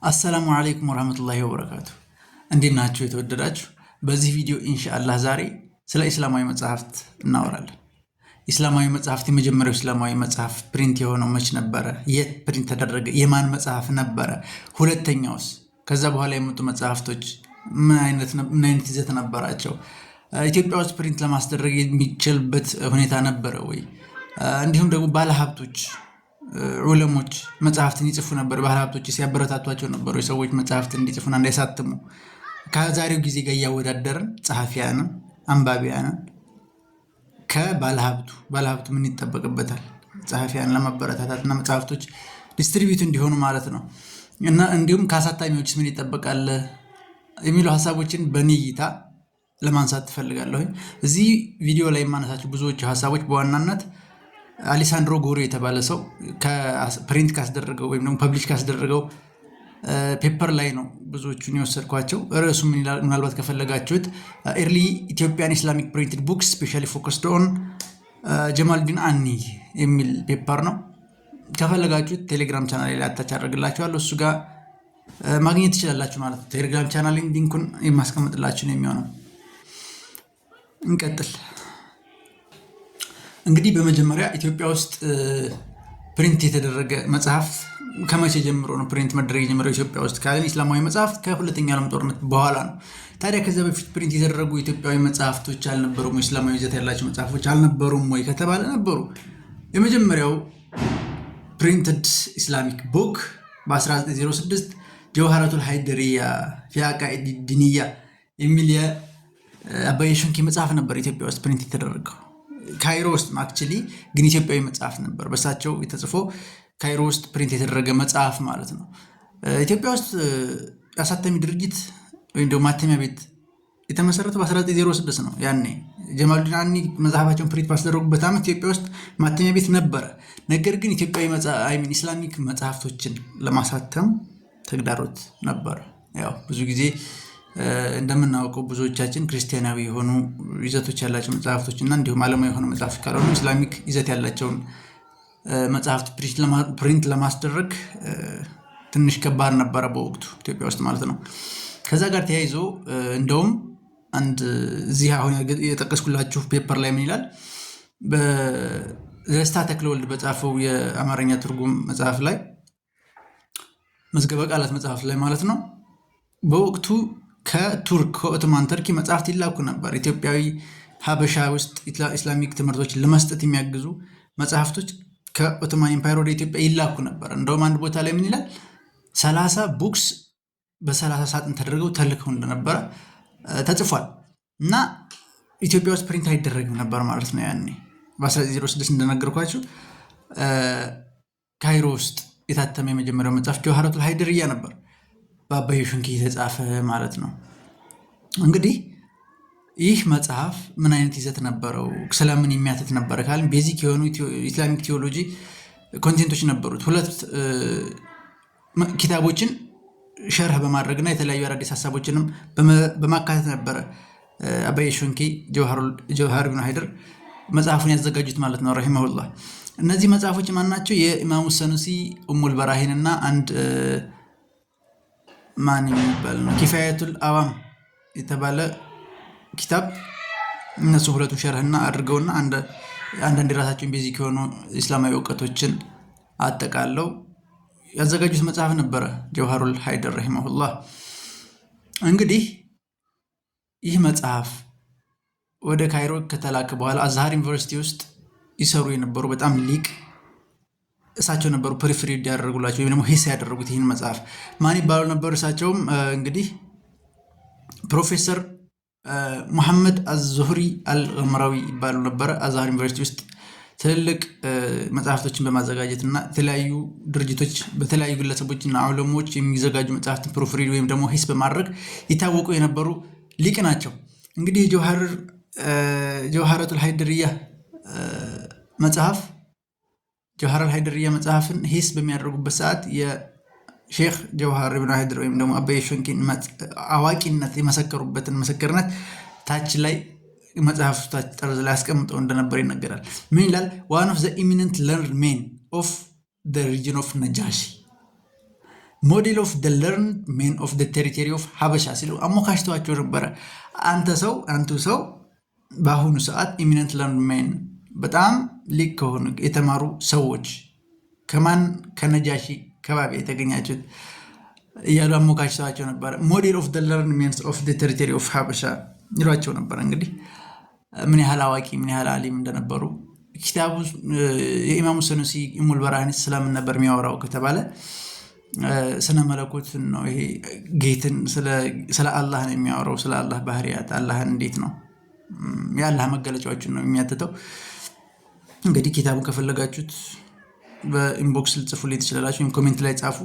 አሰላሙ አለይኩም ወራህመቱላሂ ወበረካቱ። እንዴት ናችሁ የተወደዳችሁ? በዚህ ቪዲዮ ኢንሻአላህ ዛሬ ስለ ኢስላማዊ መጽሐፍት እናወራለን። ኢስላማዊ መጽሐፍት፣ የመጀመሪያው እስላማዊ መጽሐፍ print የሆነው መች ነበረ? የት print ተደረገ? የማን መጽሐፍ ነበረ? ሁለተኛውስ? ከዛ በኋላ የመጡ መጽሐፍቶች ምን አይነት ይዘት ነበራቸው? ኢትዮጵያ ውስጥ print ለማስደረግ የሚችልበት ሁኔታ ነበረ ወይ? እንዲሁም ደግሞ ባለሀብቶች፣ ዑለሞች መጽሐፍትን ይጽፉ ነበር። ባለሀብቶች ሲያበረታቷቸው ነበሩ የሰዎች መጽሐፍትን እንዲጽፉና እንዲያሳትሙ። ከዛሬው ጊዜ ጋር እያወዳደርን ጸሐፊያንን፣ አንባቢያንን ከባለሀብቱ፣ ባለሀብቱ ምን ይጠበቅበታል? ጸሐፊያን ለማበረታታት እና መጽሐፍቶች distribute እንዲሆኑ ማለት ነው። እና እንዲሁም ከአሳታሚዎችስ ምን ይጠበቃል የሚሉ ሀሳቦችን በእኔ እይታ ለማንሳት ትፈልጋለሁኝ። እዚህ ቪዲዮ ላይ የማነሳቸው ብዙዎቹ ሀሳቦች በዋናነት አሌሳንድሮ ጎሪ የተባለ ሰው print ካስደረገው ወይም ደግሞ publish ካስደረገው paper ላይ ነው ብዙዎቹን የወሰድኳቸው። ርዕሱ ምናልባት ከፈለጋችሁት "Early Ethiopian Islamic Printed Books, Specially Focused on ጀማልዲን አኒ" የሚል paper ነው። ከፈለጋችሁት ቴሌግራም ቻናል ላይ attach አደርግላችኋለሁ፣ እሱ ጋር ማግኘት ትችላላችሁ ማለት ነው። ቴሌግራም channel link ኡን የማስቀምጥላችሁ ነው የሚሆነው። እንቀጥል። እንግዲህ በመጀመሪያ ኢትዮጵያ ውስጥ print የተደረገ መጽሐፍ ከመቼ ጀምሮ ነው print መደረግ የጀመረው ኢትዮጵያ ውስጥ ካለን፣ ኢስላማዊ መጽሐፍ ከሁለተኛ ዓለም ጦርነት በኋላ ነው። ታዲያ ከዚያ በፊት print የተደረጉ ኢትዮጵያዊ መጽሐፍቶች አልነበሩም ወይ? እስላማዊ ይዘት ያላቸው መጽሐፎች አልነበሩም ወይ ከተባለ ነበሩ። የመጀመሪያው printed Islamic book በ1906 ጀውሃረቱል ሃይደሪያ ፊ አቃኢድ ዲንያ የሚል የአባየ ሾንኬ መጽሐፍ ነበር ኢትዮጵያ ውስጥ print የተደረገው። ካይሮ ውስጥ actually፣ ግን ኢትዮጵያዊ መጽሐፍ ነበር። በሳቸው ተጽፎ ካይሮ ውስጥ print የተደረገ መጽሐፍ ማለት ነው። ኢትዮጵያ ውስጥ አሳታሚ ድርጅት ወይም ደግሞ ማተሚያ ቤት የተመሰረተው በ1906 ነው። ያኔ ጀማሉዲን አኒ መጽሐፋቸውን print ባስደረጉበት ዓመት ኢትዮጵያ ውስጥ ማተሚያ ቤት ነበረ። ነገር ግን ኢትዮጵያዊ Islamic መጽሐፍቶችን ለማሳተም ተግዳሮት ነበረ። ያው ብዙ ጊዜ እንደምናውቀው ብዙዎቻችን ክርስቲያናዊ የሆኑ ይዘቶች ያላቸው መጽሐፍቶች እና እንዲሁም ዓለማዊ የሆኑ መጽሐፍቶች ካልሆኑ Islamic ይዘት ያላቸውን መጽሐፍት print ለማስደረግ ትንሽ ከባድ ነበረ በወቅቱ ኢትዮጵያ ውስጥ ማለት ነው። ከዛ ጋር ተያይዞ እንደውም አንድ እዚህ አሁን የጠቀስኩላችሁ paper ላይ ምን ይላል? በደስታ ተክለወልድ በጻፈው የአማርኛ ትርጉም መጽሐፍ ላይ፣ መዝገበ ቃላት መጽሐፍ ላይ ማለት ነው። በወቅቱ ከቱርክ፣ ከ Ottoman Turkey መጽሐፍት ይላኩ ነበር። ኢትዮጵያዊ ሀበሻ ውስጥ Islamic ትምህርቶችን ለመስጠት የሚያግዙ መጽሐፍቶች ከ Ottoman Empire ወደ ኢትዮጵያ ይላኩ ነበር። እንደውም አንድ ቦታ ላይ ምን ይላል? 30 books በ30 ሳጥን ተደርገው ተልከው እንደነበረ ተጽፏል። እና ኢትዮጵያ ውስጥ print አይደረግም ነበር ማለት ነው። ያኔ በ1906 እንደነገርኳችሁ ካይሮ ውስጥ የታተመ የመጀመሪያው መጽሐፍ ጀውሃረቱል ሃይደርያ ነበር፣ በአባየ ሾንኬ የተጻፈ ማለት ነው። እንግዲህ ይህ መጽሐፍ ምን አይነት ይዘት ነበረው? ስለምን የሚያትት ነበረ ካልን basic የሆኑ Islamic theology content ኦች ነበሩት። ሁለት ኪታቦችን ሸርህ በማድረግና የተለያዩ አዳዲስ ሀሳቦችንም በማካተት ነበረ አባየ ሾንኬ ጀውሃር ብን ሃይደር መጽሐፉን ያዘጋጁት ማለት ነው ረሂመሁላህ። እነዚህ መጽሐፎች ማን ናቸው? የኢማሙ ሰኑሲ ኡሙል በራሂን እና አንድ ማን የሚባል ነው፣ ኪፋየቱል አዋም የተባለ ኪታብ፣ እነሱ ሁለቱ ሸርህና አድርገውና አንዳንድ የራሳቸውን basic የሆኑ እስላማዊ እውቀቶችን አጠቃለው ያዘጋጁት መጽሐፍ ነበረ ጀውሃሩል ሃይደር ረሂመሁላህ። እንግዲህ ይህ መጽሐፍ ወደ ካይሮ ከተላከ በኋላ አዝሃር ዩኒቨርሲቲ ውስጥ ይሰሩ የነበሩ በጣም ሊቅ እሳቸው ነበሩ proofread ያደረጉላቸው ወይም ደግሞ ሂስ ያደረጉት ይህን መጽሐፍ። ማን ይባሉ ነበር? እሳቸውም እንግዲህ ፕሮፌሰር ሙሐመድ አዙህሪ አልገምራዊ ይባሉ ነበረ። አዝሃር ዩኒቨርሲቲ ውስጥ ትልልቅ መጽሐፍቶችን በማዘጋጀት እና የተለያዩ ድርጅቶች፣ በተለያዩ ግለሰቦች እና ዑለሞች የሚዘጋጁ መጽሐፍትን proofread ወይም ደግሞ ሂስ በማድረግ ይታወቁ የነበሩ ሊቅ ናቸው። እንግዲህ የጀውሃረቱል ሃይደርያ መጽሐፍ፣ ጀውሃር ሃይደርያ መጽሐፍን ሂስ በሚያደርጉበት ሰዓት የሼክ ጀውሃር ብን ሃይደር ወይም ደግሞ አባየ ሾንኬን አዋቂነት የመሰከሩበትን ምስክርነት ታች ላይ መጽሐፍ ታች ጠርዝ ላይ አስቀምጠው እንደነበር ይነገራል። ምን ይላል? "One of the eminent learned men of the region of ነጃሺ" Model of the learned men of the territory of ሀበሻ ሲሉ አሞካሽተዋቸው ነበረ። አንተ ሰው፣ አንቱ ሰው፣ በአሁኑ ሰዓት eminent learned men፣ በጣም ሊቅ ከሆኑ የተማሩ ሰዎች ከማን፣ ከነጃሺ ከባቢ የተገኛችሁት እያሉ አሞካሽተዋቸው ነበረ። Model of the learned men of the territory of ሀበሻ ይሏቸው ነበረ። እንግዲህ ምን ያህል አዋቂ፣ ምን ያህል አሊም እንደነበሩ። ኪታቡ የኢማሙ ሰኑሲ ኡሙል በራሂን ስለምን ነበር የሚያወራው ከተባለ ስነ መለኮትን ነው። ይሄ ጌትን፣ ስለ አላህ ነው የሚያወራው። ስለ አላህ ባህሪያት፣ አላህን እንዴት ነው፣ የአላህ መገለጫዎችን ነው የሚያትተው። እንግዲህ ኪታቡን ከፈለጋችሁት በ inbox ልጽፉልኝ ትችላላችሁ፣ ወይም comment ላይ ጻፉ፣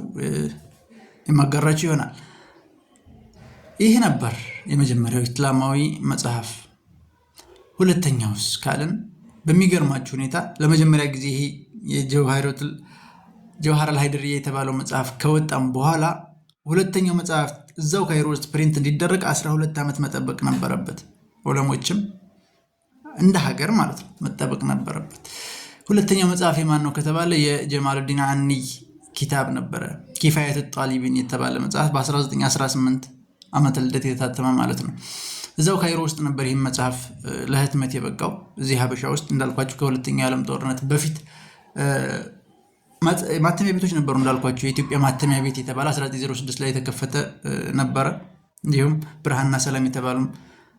የማጋራችሁ ይሆናል። ይህ ነበር የመጀመሪያው ኢስላማዊ መጽሐፍ። ሁለተኛውስ ካልን በሚገርማችሁ ሁኔታ ለመጀመሪያ ጊዜ ይሄ የጀውሃር አልሃይደርያ የተባለው መጽሐፍ ከወጣም በኋላ ሁለተኛው መጽሐፍ እዛው ካይሮ ውስጥ print እንዲደረግ 12 ዓመት መጠበቅ ነበረበት። ዑለሞችም እንደ ሀገር ማለት ነው መጠበቅ ነበረበት። ሁለተኛው መጽሐፍ የማን ነው ከተባለ የጀማሉዲን አንይ ኪታብ ነበረ። ኪፋየት ጣሊቢን የተባለ መጽሐፍ በ1918 ዓመተ ልደት የታተመ ማለት ነው። እዛው ካይሮ ውስጥ ነበር ይህም መጽሐፍ ለህትመት የበቃው። እዚህ ሀበሻ ውስጥ እንዳልኳቸው ከሁለተኛው የዓለም ጦርነት በፊት ማተሚያ ቤቶች ነበሩ። እንዳልኳቸው የኢትዮጵያ ማተሚያ ቤት የተባለ 1906 ላይ የተከፈተ ነበረ። እንዲሁም ብርሃንና ሰላም የተባሉ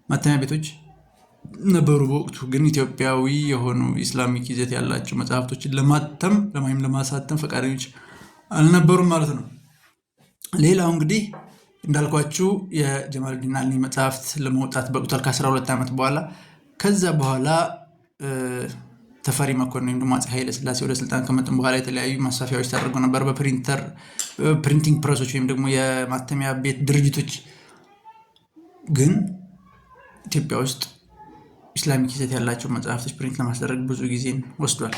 ማተሚያ ቤቶች ነበሩ። በወቅቱ ግን ኢትዮጵያዊ የሆኑ Islamic ይዘት ያላቸው መጽሐፍቶችን ለማተም ወይም ለማሳተም ፈቃደኞች አልነበሩም ማለት ነው። ሌላው እንግዲህ እንዳልኳችሁ የጀማሉዲን አልኒ መጽሐፍት ለመውጣት በቅቷል ከ12 ዓመት በኋላ። ከዛ በኋላ ተፈሪ መኮንን ወይም ደግሞ አፄ ኃይለ ሥላሴ ወደ ስልጣን ከመጡም በኋላ የተለያዩ ማስፋፊያዎች ተደርገው ነበር። በ printing press ኦች ወይም ደግሞ የማተሚያ ቤት ድርጅቶች። ግን ኢትዮጵያ ውስጥ Islamic ይዘት ያላቸው መጽሐፍቶች print ለማስደረግ ብዙ ጊዜን ወስዷል።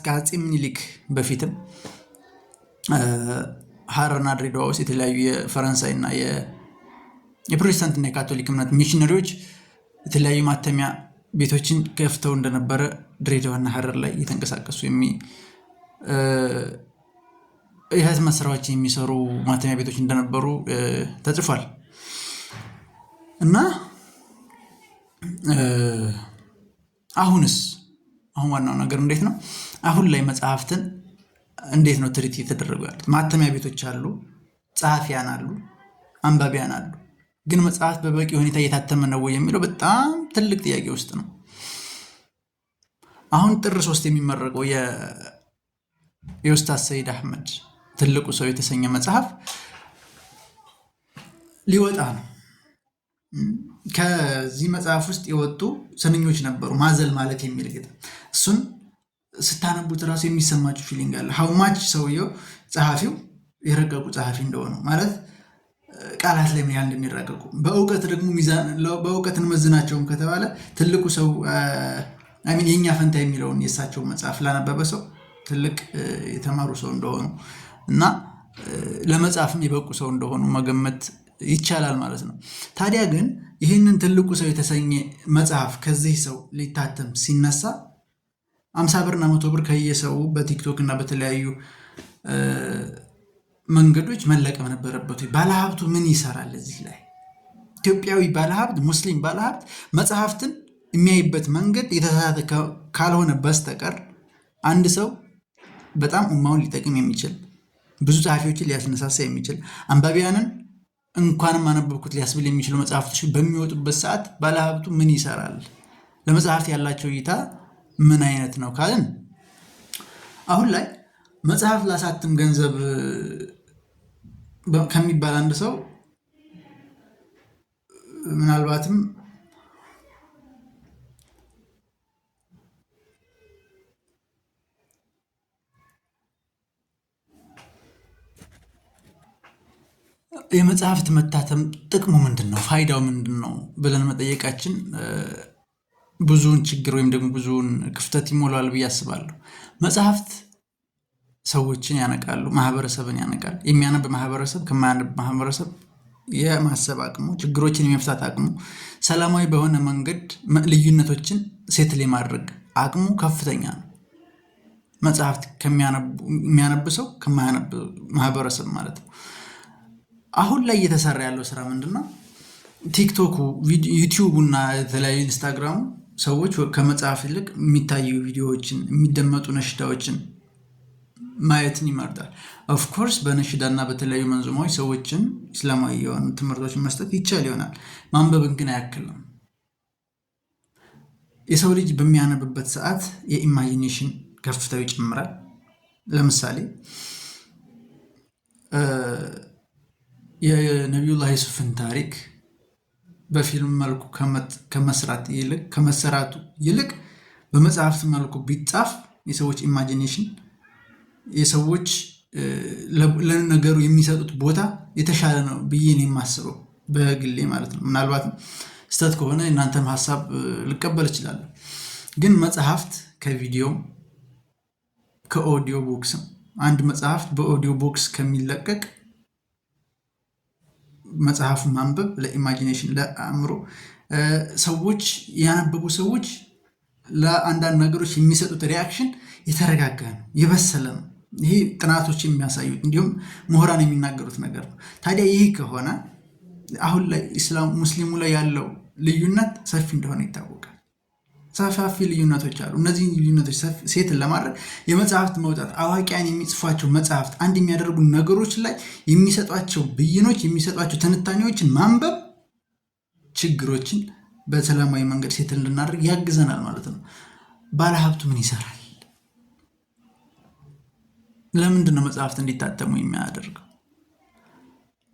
ከአፄ ምኒልክ በፊትም ሀረርና ድሬዳዋ ውስጥ የተለያዩ የፈረንሳይና የፕሮቴስታንትና የካቶሊክ እምነት ሚሽነሪዎች የተለያዩ ማተሚያ ቤቶችን ከፍተው እንደነበረ፣ ድሬዳዋና ሀረር ላይ እየተንቀሳቀሱ የህትመት ስራዎችን የሚሰሩ ማተሚያ ቤቶች እንደነበሩ ተጽፏል። እና አሁንስ፣ አሁን ዋናው ነገር እንዴት ነው? አሁን ላይ መጽሐፍትን እንዴት ነው treat እየተደረጉ ያሉት? ማተሚያ ቤቶች አሉ፣ ጸሐፊያን አሉ፣ አንባቢያን አሉ። ግን መጽሐፍት በበቂ ሁኔታ እየታተመ ነው ወይ የሚለው በጣም ትልቅ ጥያቄ ውስጥ ነው። አሁን ጥር 3 የሚመረቀው የኡስታዝ ሰይድ አህመድ ትልቁ ሰው የተሰኘ መጽሐፍ ሊወጣ ነው። ከዚህ መጽሐፍ ውስጥ የወጡ ስንኞች ነበሩ። ማዘል ማለት የሚል ግጥም፣ እሱን ስታነቡት እራሱ የሚሰማችሁ feeling አለ። How much ሰውየው፣ ጸሐፊው የረቀቁ ጸሐፊ እንደሆኑ፣ ማለት ቃላት ላይ ምን ያህል እንደሚራቀቁ፣ በእውቀት ደግሞ ሚዛን በእውቀት እንመዝናቸውም ከተባለ ትልቁ ሰው፣ I mean የእኛ ፈንታ የሚለውን የእሳቸውን መጽሐፍ ላነበበ ሰው ትልቅ የተማሩ ሰው እንደሆኑ እና ለመጻፍም የበቁ ሰው እንደሆኑ መገመት ይቻላል ማለት ነው። ታዲያ ግን ይህንን ትልቁ ሰው የተሰኘ መጽሐፍ ከዚህ ሰው ሊታተም ሲነሳ 50 ብርና 100 ብር ከየሰው በቲክቶክ እና በተለያዩ መንገዶች መለቀም ነበረበት። ባለሀብቱ ምን ይሰራል እዚህ ላይ? ኢትዮጵያዊ ባለሀብት፣ ሙስሊም ባለሀብት መጽሐፍትን የሚያይበት መንገድ የተሳሳተ ካልሆነ በስተቀር አንድ ሰው በጣም ኡማውን ሊጠቅም የሚችል፣ ብዙ ጸሐፊዎችን ሊያስነሳሳ የሚችል፣ አንባቢያንን እንኳንም አነበብኩት ሊያስብል የሚችሉ መጽሐፍቶች በሚወጡበት ሰዓት ባለሀብቱ ምን ይሰራል? ለመጽሐፍት ያላቸው እይታ ምን አይነት ነው ካልን አሁን ላይ መጽሐፍ ላሳትም ገንዘብ ከሚባል አንድ ሰው ምናልባትም የመጽሐፍት መታተም ጥቅሙ ምንድን ነው፣ ፋይዳው ምንድን ነው ብለን መጠየቃችን ብዙውን ችግር ወይም ደግሞ ብዙውን ክፍተት ይሞላል ብዬ አስባለሁ። መጽሐፍት ሰዎችን ያነቃሉ፣ ማህበረሰብን ያነቃል። የሚያነብ ማህበረሰብ ከማያነብ ማህበረሰብ የማሰብ አቅሙ፣ ችግሮችን የመፍታት አቅሙ፣ ሰላማዊ በሆነ መንገድ ልዩነቶችን settle የማድረግ አቅሙ ከፍተኛ ነው። መጽሐፍት የሚያነብ ሰው ከማያነብ ማህበረሰብ ማለት ነው። አሁን ላይ እየተሰራ ያለው ስራ ምንድን ነው? ቲክቶኩ፣ ዩቲዩቡ እና የተለያዩ ኢንስታግራሙ ሰዎች ከመጽሐፍ ይልቅ የሚታዩ ቪዲዮዎችን፣ የሚደመጡ ነሽዳዎችን ማየትን ይመርጣል። Of course በነሽዳ እና በተለያዩ መንዙማዎች ሰዎችን እስላማዊ የሆኑ ትምህርቶችን መስጠት ይቻል ይሆናል። ማንበብን ግን አያክልም። የሰው ልጅ በሚያነብበት ሰዓት የ imagination ከፍታው ይጨምራል። ለምሳሌ የነቢዩላህ ዩሱፍን ታሪክ በፊልም መልኩ ከመስራት ይልቅ ከመሰራቱ ይልቅ በመጽሐፍት መልኩ ቢጻፍ የሰዎች imagination፣ የሰዎች ለነገሩ የሚሰጡት ቦታ የተሻለ ነው ብዬ ነው የማስበው በግሌ ማለት ነው። ምናልባትም ስህተት ከሆነ እናንተም ሀሳብ ልቀበል እችላለሁ። ግን መጽሐፍት ከቪዲዮም ከ audio books ም፣ አንድ መጽሐፍት በ audio books ከሚለቀቅ መጽሐፍ ማንበብ ለ imagination፣ ለአእምሮ፣ ሰዎች ያነበቡ ሰዎች ለአንዳንድ ነገሮች የሚሰጡት reaction የተረጋጋ ነው፣ የበሰለ ነው። ይሄ ጥናቶች የሚያሳዩት እንዲሁም ምሁራን የሚናገሩት ነገር ነው። ታዲያ ይህ ከሆነ አሁን ላይ ኢስላም ሙስሊሙ ላይ ያለው ልዩነት ሰፊ እንደሆነ ይታወቃል። ሰፋፊ ልዩነቶች አሉ። እነዚህ ልዩነቶች settle ለማድረግ የመጽሐፍት መውጣት፣ አዋቂያን የሚጽፏቸው መጽሐፍት፣ አንድ የሚያደርጉ ነገሮች ላይ የሚሰጧቸው ብይኖች፣ የሚሰጧቸው ትንታኔዎችን ማንበብ ችግሮችን በሰላማዊ መንገድ settle እንድናደርግ ያግዘናል ማለት ነው። ባለሀብቱ ምን ይሰራል? ለምንድን ነው መጽሐፍት እንዲታተሙ የሚያደርገው?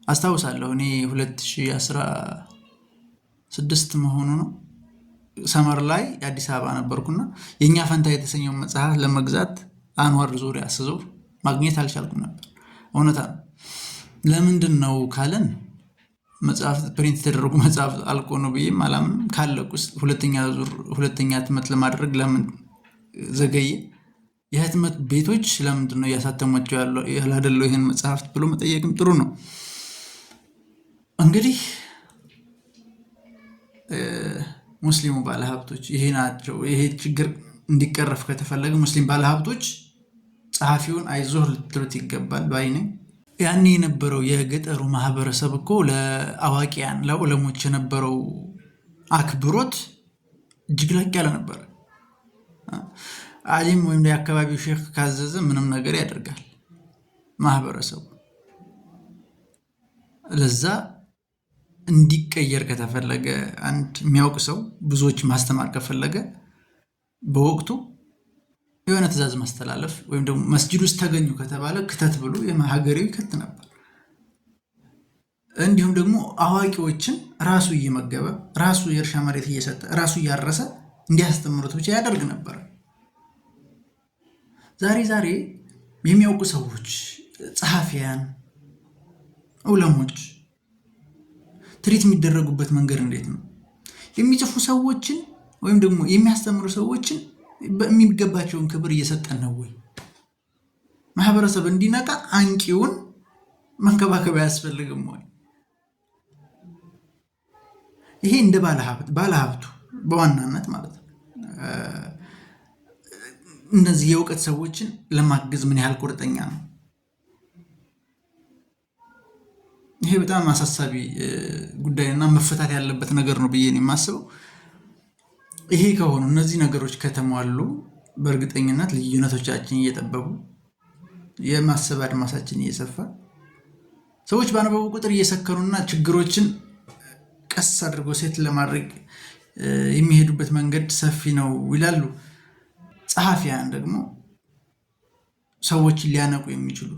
አስታውሳለሁ፣ እኔ 2016 መሆኑ ነው፣ summer ላይ የአዲስ አበባ ነበርኩና የእኛ ፈንታ የተሰኘውን መጽሐፍ ለመግዛት አንዋር ዙሪያ ስዞር ማግኘት አልቻልኩም ነበር። እውነታ ነው። ለምንድን ነው ካለን መጽሐፍ print የተደረጉ መጽሐፍ አልቆ ነው ብዬም አላምንም። ካለቁስ ሁለተኛ ዙር ሁለተኛ ህትመት ለማድረግ ለምን ዘገየ? የህትመት ቤቶች ለምንድን ነው እያሳተሟቸው ያላደለው ይህን መጽሐፍት ብሎ መጠየቅም ጥሩ ነው። እንግዲህ ሙስሊሙ ባለሀብቶች ይሄ ናቸው። ይሄ ችግር እንዲቀረፍ ከተፈለገ ሙስሊም ባለሀብቶች ጸሐፊውን አይዞህ ልትሉት ይገባል ባይ ነኝ። ያኔ የነበረው የገጠሩ ማህበረሰብ እኮ ለአዋቂያን፣ ለዑለሞች የነበረው አክብሮት እጅግ ላቅ ያለ ነበር። አሊም ወይም የአካባቢው ሼክ ካዘዘ ምንም ነገር ያደርጋል ማህበረሰቡ። ለዛ እንዲቀየር ከተፈለገ፣ አንድ የሚያውቅ ሰው ብዙዎች ማስተማር ከፈለገ በወቅቱ የሆነ ትዕዛዝ ማስተላለፍ ወይም ደግሞ መስጂድ ውስጥ ተገኙ ከተባለ ክተት ብሎ ሀገሬው ይከት ነበር። እንዲሁም ደግሞ አዋቂዎችን ራሱ እየመገበ፣ ራሱ የእርሻ መሬት እየሰጠ፣ ራሱ እያረሰ እንዲያስተምሩት ብቻ ያደርግ ነበር። ዛሬ ዛሬ የሚያውቁ ሰዎች፣ ጸሐፊያን፣ ዑለሞች treat የሚደረጉበት መንገድ እንዴት ነው? የሚጽፉ ሰዎችን ወይም ደግሞ የሚያስተምሩ ሰዎችን የሚገባቸውን ክብር እየሰጠን ነው ወይ? ማህበረሰብ እንዲነቃ አንቂውን መንከባከብ አያስፈልግም ወይ? ይሄ እንደ ባለሀብቱ በዋናነት ማለት ነው። እነዚህ የእውቀት ሰዎችን ለማገዝ ምን ያህል ቁርጠኛ ነው? ይሄ በጣም አሳሳቢ ጉዳይና መፈታት ያለበት ነገር ነው ብዬ ነው የማስበው። ይሄ ከሆኑ፣ እነዚህ ነገሮች ከተሟሉ በእርግጠኝነት ልዩነቶቻችን እየጠበቡ፣ የማሰብ አድማሳችን እየሰፋ፣ ሰዎች ባነበቡ ቁጥር እየሰከኑና ችግሮችን ቀስ አድርጎ settle ለማድረግ የሚሄዱበት መንገድ ሰፊ ነው ይላሉ። ጸሐፊያን ደግሞ ሰዎችን ሊያነቁ የሚችሉ፣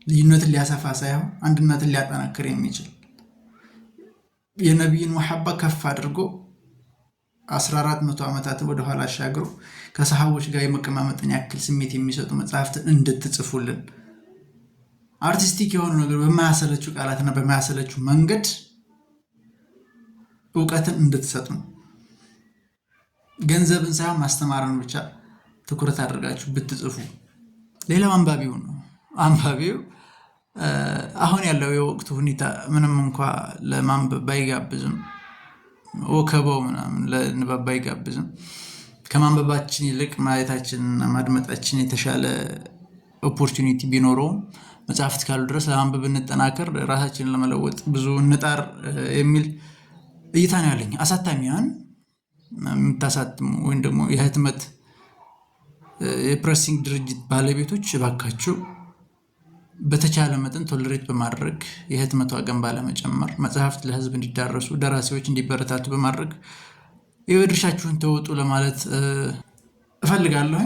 ልዩነትን ሊያሰፋ ሳይሆን አንድነትን ሊያጠናክር የሚችል፣ የነቢይን መሐባ ከፍ አድርጎ 1400 ዓመታትን ወደኋላ አሻግሮ ከሰሃቦች ጋር የመቀማመጥን ያክል ስሜት የሚሰጡ መጽሐፍትን እንድትጽፉልን፣ artistic የሆኑ ነገር በማያሰለቹ ቃላትና በማያሰለቹ መንገድ እውቀትን እንድትሰጡ፣ ገንዘብን ሳይሆን ማስተማርን ብቻ ትኩረት አድርጋችሁ ብትጽፉ። ሌላው አንባቢው ነው። አንባቢው አሁን ያለው የወቅቱ ሁኔታ ምንም እንኳ ለማንበብ ባይጋብዝም፣ ወከባው ምናምን ለንባብ ባይጋብዝም፣ ከማንበባችን ይልቅ ማየታችንና ማድመጣችን የተሻለ opportunity ቢኖረውም መጽሐፍት ካሉ ድረስ ለማንበብ እንጠናከር፣ ራሳችንን ለመለወጥ ብዙ እንጣር የሚል እይታ ነው ያለኝ። አሳታሚያን የምታሳትሙ ወይም ደግሞ የህትመት የ pressing ድርጅት ባለቤቶች፣ እባካችሁ በተቻለ መጠን tolerate በማድረግ፣ የህትመት ዋጋን ባለመጨመር፣ መጽሐፍት ለህዝብ እንዲዳረሱ፣ ደራሲዎች እንዲበረታቱ በማድረግ የድርሻችሁን ተወጡ ለማለት እፈልጋለሁ።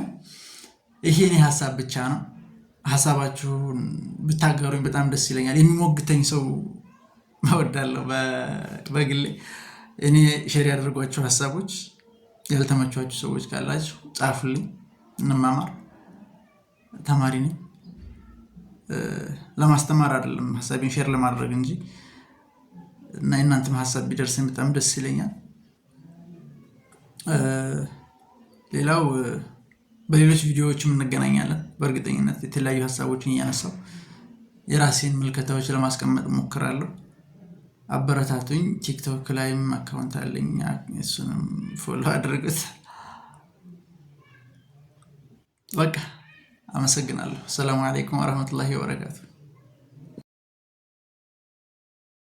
ይሄ የኔ ሀሳብ ብቻ ነው። ሀሳባችሁን ብታጋሩኝ በጣም ደስ ይለኛል። የሚሞግተኝ ሰው እወዳለሁ። በግሌ እኔ share ያደረግኳቸው ሀሳቦች ያልተመቿችሁ ሰዎች ካላችሁ ጻፉልኝ፣ እንማማር። ተማሪ ነኝ። ለማስተማር አይደለም፣ ሀሳቤን share ለማድረግ እንጂ። እና የእናንተም ሀሳብ ቢደርሰኝ በጣም ደስ ይለኛል። ሌላው በሌሎች ቪዲዮዎችም እንገናኛለን። በእርግጠኝነት የተለያዩ ሀሳቦችን እያነሳው የራሴን ምልከታዎች ለማስቀመጥ እሞክራለሁ። አበረታቱኝ። ቲክቶክ ላይም account አለኝ። እሱንም follow አድርጉት። በቃ አመሰግናለሁ። ሰላሙ አለይኩም ወረህመቱላሂ ወበረካቱ።